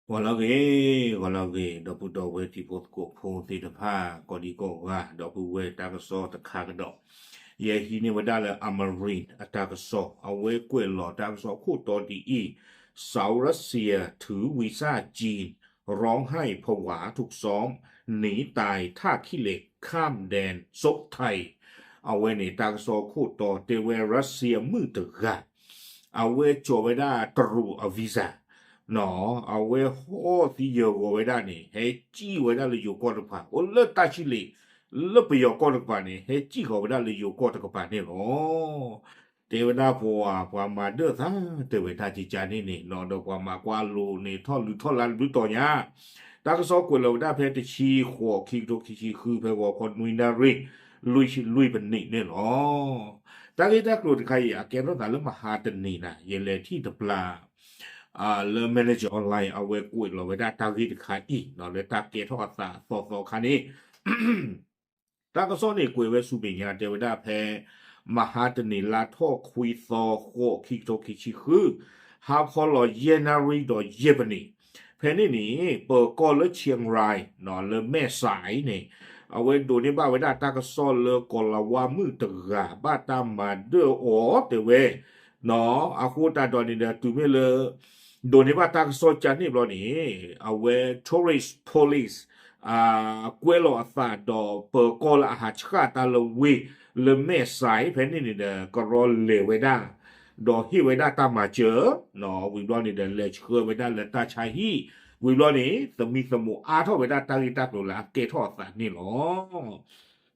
ဂီၤလၢအဂ့ၤ, ဂီၤလၢအဂ့ၤ, ဒီပုၢ်ဒီဝဲၢ်တံၤဖိသကိးဖိသ့ၣ်တဖၣ် ကိးဒံကိးဂၤ, ဒီပုၢ်ဝဲၢ်တၢ်ကစီၣ်တခါကဒီး, ယဟံးန့ၢ်ဝဲဒၣ်လၢ Amarin အတၢ်ကစီၣ်, အဝဲကွဲးလီၤတၢ်ကစီၣ်ခိၣ်တီဒ်အံၤ, สาวรัสเซียถือวีซ่าจีน ร้องไห้ผวาถูกซ้อม หนีตายท่าขี้เหล็ก ข้ามแดนซบไทย အဝဲန့ၣ် တၢ်ကစီၣ်ခိၣ်တီတဲဝဲ ရၢၣ်စံယါမုၣ်တဂၤ အဝဲကၠီၤဝဲဒၣ်တရူးအ visa နီၤ, အဝဲဟီၣ်သံယၢၤဂီၤဝဲဒၣ်န့ၣ် ဟဲစံၣ်ဝဲဒၣ်လၢယိၤကီၢ်တကပၤ, အိၣ်လၢတၢ်ဆံလ့း လၢပယီၤကီၢ်တကပၤန့ၣ် ဟဲစံၣ်ဃီၤဝဲဒၣ်လၢယိၤကီၢ်တကပၤန့ၣ်လီၤ. တဲဝဲဒၣ်ပှၤ ပှၤမၤဒၢၣ်သါတဲဝဲဒၣ်ကကါန့ၣ်န့ၣ်နီၤ, ဒီးပှၤမၤကွၢ်လိၤန့ၣ် ထီၣ်လုၢ်ထီၣ်လါတဘျုးတီၤညါ, တၢ်ကစီၣ်ကွဲးလီၤဝဲဒၣ်ဖဲတဆံဃိး ခံကထိခံဆံဃု ဖဲဂီၤခီနွံနၣ်ရံၣ် လွံၢ်ဆံလွံၢ်ပနံးန့ၣ်လီၤ. တၢ်ဂ့ၢ်တၢ်ကျိၤတခါအံၤ အကဲထီၣ်သးလၢမဟါတနံၤနၤ, ယလဲၤထံၣ်တပျၢ် လၢ Manager Online အဝဲကွဲးလီၤဝဲဒၣ်တၢ်ဂ့ၢ်တခါအံၤနီၤ, လၢတၢ်ကဲထီၣ်အသးအသီသီအခါန့ၣ် တၢ်ကစီၣ်န့ၣ်ကွဲးဝဲဆူမဲာ်ညါ တဲဝဲဒၣ်ဖဲ မဟါတနံၤလါထီၣ်ခွံသီ ဃိး ခံကထိခံဆံဃု, ဟါခီလီၤယဲၢ်နၣ်ရံၣ်ဒီးယဲၢ်ပနံး, ဖဲန့ၣ်န့ၣ် ပၢၤကီၢ်လၢ Chiang Rai နီၤ, လၢမဲၣ်စဲးန့ၣ် အဝဲဒိးန့ၢ်ဘၣ်ဝဲဒၣ်တၢ်ကစီၣ်လၢကီၤလၤဝါမုၣ်တဂၤ ဘၣ်တၢ်မၤဒၢၣ်အီၤတဲဝဲ နီၤ, အဃိသတးဒီးန့ၣ်ဒီး တုၤမ့ၢ်လၢ ဒိးန့ၢ်ဘၣ်တၢ်ကစီၣ်ကန့ၣ်ဘျီန့ၣ် အဝဲ Tourist Police ကွဲးလီၤအသးဒီးပၢၤကီၢ်လၢအဟးဆှၣ်တၢ်လၢဝ့ၢ်လၢမဲၣ်စဲး ဖဲန့ၣ်န့ၣ်ဒီး ကရီလဲၤဝဲဒၣ် ဒီးဟ့ၣ်ဝဲဒၣ်တၢ်မၤစၢၤ နီၤ, ဝံၤဘျီန့ၣ်ဒီး လဲၤဆှၢဝဲဒၣ်လၢတၢ်ဆါဟံၣ်, ဝံၤဘျီန့ၣ် သမံသမိးအါထီၣ်ဝဲဒၣ်တၢ်ဂ့ၢ်တၢ်ကျိၤလၢအကဲထီၣ်အသးန့ၣ်လီၤ.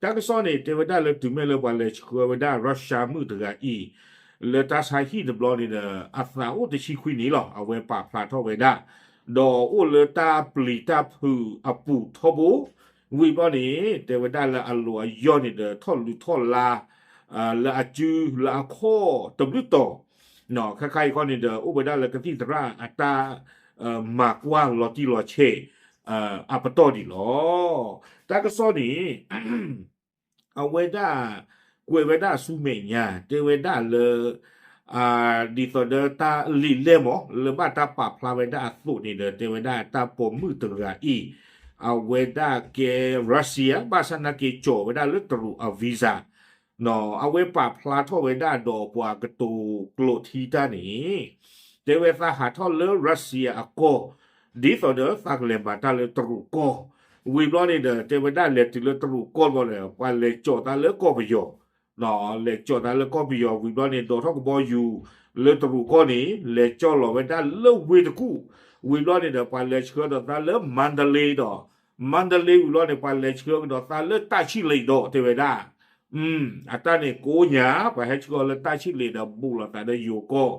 တၢ်ကစီၣ်န့ၣ် တဲဝဲဒၣ်လၢတုၤမ့ၢ်လၢပှၤလဲၤဆှၢဝဲဒၣ် ရၢၣ်စံယါမုၣ်တဂၤအံၤ လၢတၢ်ဆါဟံၣ်တဘျီန့ၣ်ဒီး အသးအိၣ်တဆံခွံနံၣ်လီၤ. အဝဲပာ်ဖျါထီၣ်ဝဲဒၣ် ဒီးအိၣ်လၢတၢ်ပျံၤတၢ်ဖုးအပူၤထီဘိ, ဝံၤဘျီန့ၣ် တဲဝဲဒၣ်လၢအလိၤအယီၢ်န့ၣ်ဒီး ထီၣ်လုၢ်ထီၣ်လါ လၢအစုလၢအခီၣ်တဘျုးတီၤ, ခဲခါအံၤခီန့ၣ်ဒီး အိၣ်ဝဲဒၣ်လၢကသံၣ်သရၣ်အတၢ် မၤကွၢ်လီၤတံၢ်လီၤဆဲး အပတီၢ်ဒံးလီၤ. တၢ်ကစီၣ်န့ၣ် အဝဲဒၣ် ကွဲးဝဲဒၣ်ဆူမဲာ်ညါ တဲဝဲဒၣ်လၢ ဒ်သိးဒီးတၢ်လံာ်လဲၢ်မး လၢဘၣ်တၢ်ပာ်ဖျါဝဲဒၣ်အသိးန့ၣ်ဒီး တဲဝဲဒၣ်တၢ်ပိာ်မုၣ်တဂၤအံၤ အဝဲဒၣ်ကဲ Russia ဘၣ်ဆၣ်နာ်က့ကၠီၤဝဲဒၣ်လၢတရူးအ visa အဝဲပာ်ဖျါထီၣ်ဝဲဒၣ်ဒီးပှၤကတိၤကျိးထံတၢ်န့ၣ် တဲဝဲသးဟးထီၣ်လၢ Russia အကီၢ် ဒ်သိးဒီးသးကလဲၤမၤတၢ်လၢတရူးကီၢ်, ဝံၤဘျီန့ၣ်ဒီး တဲဝဲဒၣ်လဲၤတုၤလၢတရူးကီၢ်ဘျီန့ၣ် ပှၤလဲၤကၠီၤသးလၢကီၢ်ပယီၤ, လဲၤကၠီၤသးလၢကီၢ်ပယီၤ ဝံၤဘျီန့ၣ် ဒိးထီၣ်ကဘီယူၤလၢတရူးကီၢ်န့ၣ် လဲၤကၠီလီၤဝဲဒၣ်လၢဝ့ၢ်တကူၣ်, ဝံၤဘျီန့ၣ်ဒီး ပှၤလဲၤဆှၢဒီးသးလၢ မၣ်တလ့ဒီး မၣ်တလ့ဝံၤဘျီန့ၣ် ပှၤလဲၤဆှၢကဒီးသးလၢတၢ်ဆံၣ်လ့းဒီး တဲဝဲဒၣ် အတၢ်န့ၣ်ကိးညါ ပှၤဟဲဆှၢလၢတၢ်ဆံၣ်လ့းဒီး ဘူးလိာ်သးဒီးယိၤကီၢ်,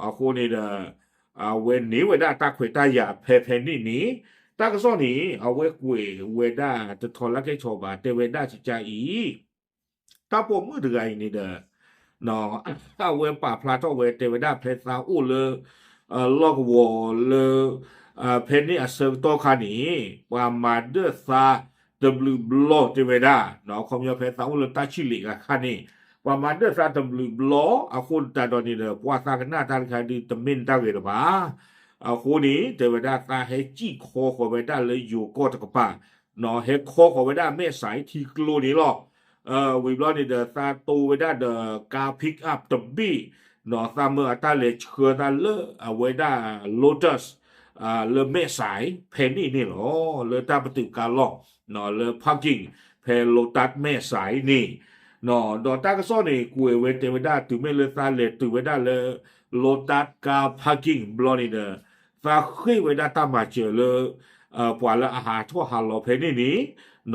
အဃိန့ၣ်ဒီး အဝဲန့ၢ်ဝဲဒၣ်တၢ်ခွဲးတၢ်ယာ်ဖဲဖဲန့ၣ်န့ၣ်, တၢ်ကစီၣ်န့ၣ် အဝဲကွဲးဝဲဒၣ်တထီလၢခဲထီၣ်ဘၣ် တဲဝဲဒၣ်ကကါအံၤ, တၢ်ပိာ်မုၣ်တဂၤအံၤန့ၣ်ဒီး အဝဲပာ်ဖျါထီၣ်ဝဲ တဲဝဲဒၣ်ဖဲသးအိၣ်လၢ လီၢ်ကဝီၤလၢ ဖဲန့ၣ်အဆၢကတီၢ်ခါန့ၣ် ပှၤမၤဒၢၣ်သးတဘျုးဘျီတဲဝဲဒၣ်, ခီပညီဖဲသးအိၣ်လၢတၢ်ဆံၣ်လ့းအခါန့ၣ် ပှၤမၤဒၢၣ်သးတဘျုးဘျီ အဃိသတးဒီးန့ၣ်ဒီး ပှၤသးကနၣ်တၢ်တခါဒုးတမ့ၢ်တၢ်ဂဲၤတဘၣ်. အဃိန့ၣ် တဲဝဲဒၣ်သးဟဲစံၣ်ခီဃီၤဝဲဒၣ်လၢယိၤကီၢ်တကပၤ, ဟဲခီဃီၤဝဲဒၣ်မဲၣ်စဲးထံကျိန့ၣ်လီၤ. ဝံၤဘျီန့ၣ်ဒီး သးတိဝဲဒၣ်ဒီးကါ pick up တဘ့ၣ်, သးမၢအတၢ်လဲၤဆှၢသးလၢအဝဲဒၣ် Lotus လၢမဲၣ်စဲး ဖဲန့ၣ်န့ၣ်လီၤ. လၢတၢ်ပတုာ်ကါလီၢ် လၢ parking ဖဲ Lotus မဲၣ်စဲးန့ၣ်, ဒီးတၢ်ကစီၣ်န့ၣ် ကွဲးဝဲတဲဝဲဒၣ် တုၤမ့ၢ်လၢသးလဲၤတုၤဝဲဒၣ်လၢ Lotus ကါ parking ဘျီန့ၣ်ဒီး သးဃ့ၢ်ဝဲဒၣ်တၢ်မၤစၢၤလၢ ပှၤလၢအဟးထီၣ်ဟးလီၤဖဲန့ၣ်န့ၣ်,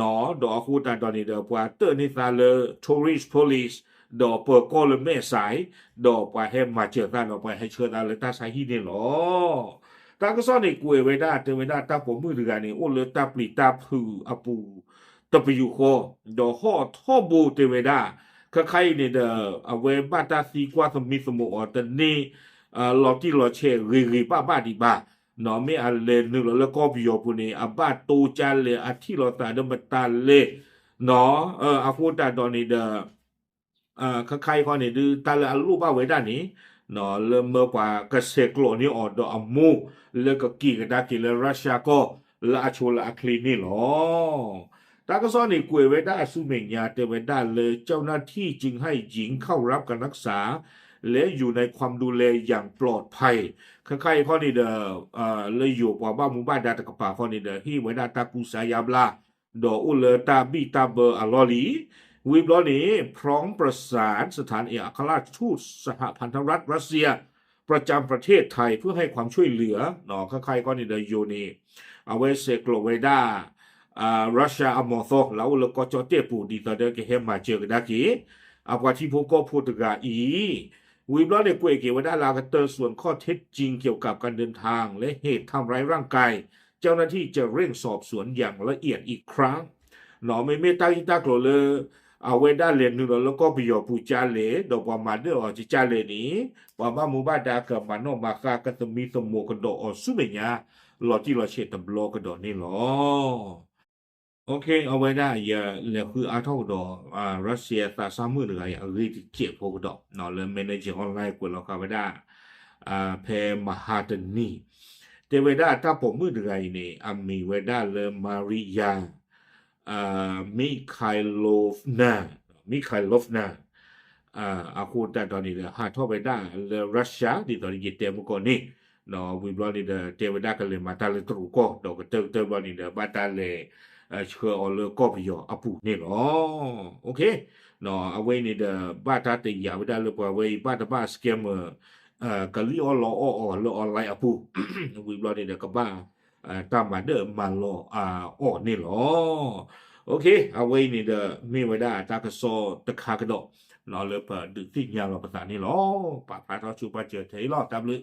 ဒီးအဃိသတးဒီးန့ၣ်ဒီး ပှၤတၢၣ်န့ၢ်သးလၢ tourist police ဒီးပၢၤကီၢ်လၢမဲၣ်စဲး, ဒီးပှၤဟဲမၤစၢၤသးဒီးပှၤဟဲဆှၢသးလၢတၢ်ဆါဟံၣ်န့ၣ်လီၤ. တၢ်ကစီၣ်န့ၣ်ကွဲးဝဲဒၣ် တဲဝဲဒၣ်တၢ်ပိာ်မုၣ်တဂၤန့ၣ် အိၣ်လၢတၢ်ပျံၤတၢ်ဖုးအပူၤ တပယူာ်ဃီ, ဒီးဟီၣ်ထီဘိတဲဝဲဒၣ်, ခဲခါအံၤန့ၣ်ဒီး အဝဲဘၣ်တၢ်သံကွၢ်သမံသမိးအီၤတန့ၢ် လီၤတံၢ်လီၤဆဲးဂ့ၤဂ့ၤဘၣ်ဘၣ်ဒံးဘၣ်, မ့ၢ်အလဲၤနုာ်လီၤလၢကီၢ်ပယီၤပူၤန့ၣ် အဘၣ်တိကၢ်လဲၣ် အထံၣ်လိာ်သးဒီးမတၤလဲၣ်, အဃိသတးဒီးန့ၣ်ဒီး ခဲခါအံၤခီန့ၣ်ဒုး တၢ်လၢအလိၣ်ဘၣ်ဝဲဒၣ်န့ၣ် လၢမၢပှၤကဆဲးကျိးန့ၢ်အီၤဒီးအမိၢ် လၢကက့ၤကဒါက့ၤလၢ Russia ကီၢ် လၢအဆိလၢအချ့န့ၣ်လီၤ. တၢ်ကစီၣ်န့ၣ်ကွဲးဝဲဒၣ်ဆူမဲာ်ညါတဲဝဲဒၣ်လၢ เจ้าหน้าที่จึงให้หญิงเข้ารับการรักษา และอยู่ในความดูแลอย่างปลอดภัย ခဲခါအံၤခီန့ၣ်ဒီး လၢယိၤပှၤဘၣ်မူဘၣ်ဒါတကပၤခီန့ၣ်ဒီး ဟ့ၣ်ဝဲဒၣ်တၢ်ကူစါယါဘျါ ဒီးအိၣ်လၢတၢ်ဘံၣ်တၢ်ဘၢအလီၢ်လံ. ဝံၤဘျီန့ၣ် พร้อมประสานสถานเอกอัครราชทูตสหพันธรัฐรัสเซีย ประจำประเทศไทย เพื่อให้ความช่วยเหลือ ခဲခါအံၤခီန့ၣ်ဒီးယိၤန့ၣ် အဝဲဆဲးကျိးဝဲဒၣ် Russia အမီၤသီလၢအအိၣ်လၢကီၢ်ကၠီၣ်တဲၣ်ပူၤ ဒ်သိးဒီးကဟဲမၤစၢၤကဒါက့ၤ အပှၤထံဖိကီၢ်ဖိတဂၤအံၤ ဝံၤဘျီန့ၣ်ကွဲးက့ၤဝဲဒၣ်လၢအကတၢၢ် ส่วนข้อเท็จจริงเกี่ยวกับการเดินทางและเหตุทำร้ายร่างกาย เจ้าหน้าที่จะเร่งสอบสวนอย่างละเอียดอีกครั้ง မ့မ့ၢ်တၢ်ဂ့ၢ်တၢ်ကျိၤလၢ အဝဲဒၣ်လဲၤနုာ်လီၤလၢကီၢ်ပယီၤပူၤကၢ်လဲၣ် ဒီးပှၤမၤဒၢၣ်အီၤကကၢ်လဲၣ်န့ၣ် ပှၤဘၣ်မူဘၣ်ဒါကမၤနီၣ်မၤဃါကသမံသမိးကဒီးအီၤဆူမဲာ်ညါ လီၤတံၢ်လီၤဆဲးတဘျီကဒီးန့ၣ်လီၤ. အဝဲဒၣ်ယလဲၤဃုအါထီၣ်ကဒီး Russia သးစၢ်မုၣ်တဂၤအံၤ အဂ့ၢ်တစဲးဖိကဒီး လၢ Manager Online ကွဲးလီၤဃာ်ဝဲဒၣ် ဖဲမဟါတနံၤ တဲဝဲဒၣ်တၢ်ပိာ်မုၣ်တဂၤအံၤန့ၣ် အမံၤဝဲဒၣ်လၢ Maria Mikhailovna Mikhailovna အဃိသတးဒီးန့ၣ်ဒီး ဟးထီၣ်ဝဲဒၣ်လၢ Russia ဒ်သိးယတဲမုၢ်ကီၢ်န့ၣ် ဝံၤဘျီန့ၣ်ဒီး တဲဝဲဒၣ်ကလဲၤမၤတၢ်လၢတရူးကီၢ် ဒီးကတၢၢ်ကတၢၢ်ဘျီန့ၣ်ဒီး ဘၣ်တၢ်လဲၤဆှၢအီၤလၢကီၢ်ပယီၤအပူၤန့ၣ်လီၤ. အဝဲန့ၣ်ဒီး ဘၣ်တၢ်တယာ်ဝဲဒၣ်လၢပှၤဝဲအံၤ ဘၣ်တဘၣ် scammer ကလံၣ်အီၣ်လီအီၣ်အီၤလၢ online အပူၤ ဝံၤဘျီန့ၣ်ဒီး ကဘၣ်တၢ်မၤဒၢၣ်မၤလီၤအီၤန့ၣ်လီၤ. အဝဲအံၤန့ၣ်ဒီး မ့ၢ်ဝဲဒၣ်တၢ်ကစီၣ်တခါကဒီး လၢပဒုးသ့ၣ်ညါလီၤပသးန့ၣ်လီၤ. ပာ်ဖျါထီၣ်ဆူပာ်စၢၤထဲအံၤလီၤ. တၢ်ဘျုး